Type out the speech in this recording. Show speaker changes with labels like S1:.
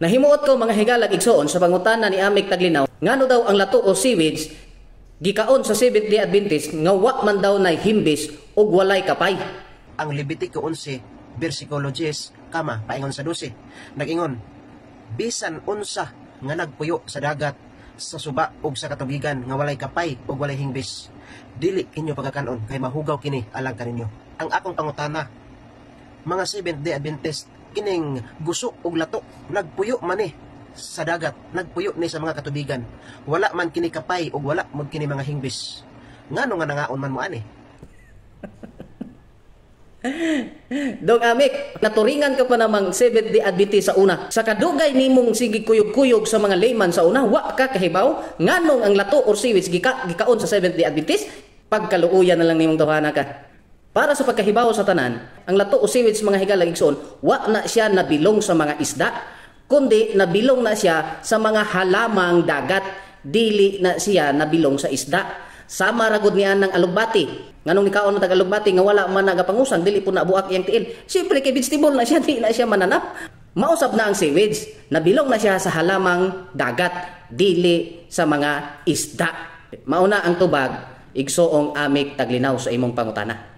S1: Nahimuot ko, mga higalag igsoon, sa pangutana ni Amik Taglinaw, ngano daw ang lato o seaweeds gikaon sa Seventh Day Adventist nga wa man daw nay himbis ug walay kapay?
S2: Ang Levitico 11 versikulo 10 kama paingon sa 12 nag-ingon, "Bisan unsa nga nagpuyo sa dagat, sa suba ug sa katubigan nga walay kapay ug walay hingbis, dili kinyo pagakanon kay mahugaw kini alang kaninyo." Ang akong pangutana, mga Seventh Day Adventist, kining guso ug lato nagpuyo man ni sa dagat, nagpuyo ni sa mga katubigan, wala man kini kapay ug wala man kini mga hingbis, ngano nga nangaon man mo ani?
S1: Dong Amik, naturingan ka pa namang Seventh Day Adventist sa una. Sa kadugay nimong sige kuyog-kuyog sa mga layman sa una, wa ka kahibaw nganong ang lato or seaweeds gikaon sa Seventh Day Adventist? Pagkaluuyan na lang nimong tawhana ka. Para sa pagkahibaw sa tanan, ang lato o seaweeds, mga higalag igsoon, wa na siya nabilong sa mga isda, kundi nabilong na siya sa mga halamang dagat, dili na siya nabilong sa isda. Sama ragod niya ng alugbati. Nganong nikaon na alugbati nga wala man nagapangusang, dili po na buak iyang tiil? Siyempre kay vegetable na siya, di na siya mananap. Mausab na ang seaweeds, nabilong na siya sa halamang dagat, dili sa mga isda. Mauna ang tubag, igsoong Amik Taglinaw, sa imong pangutana.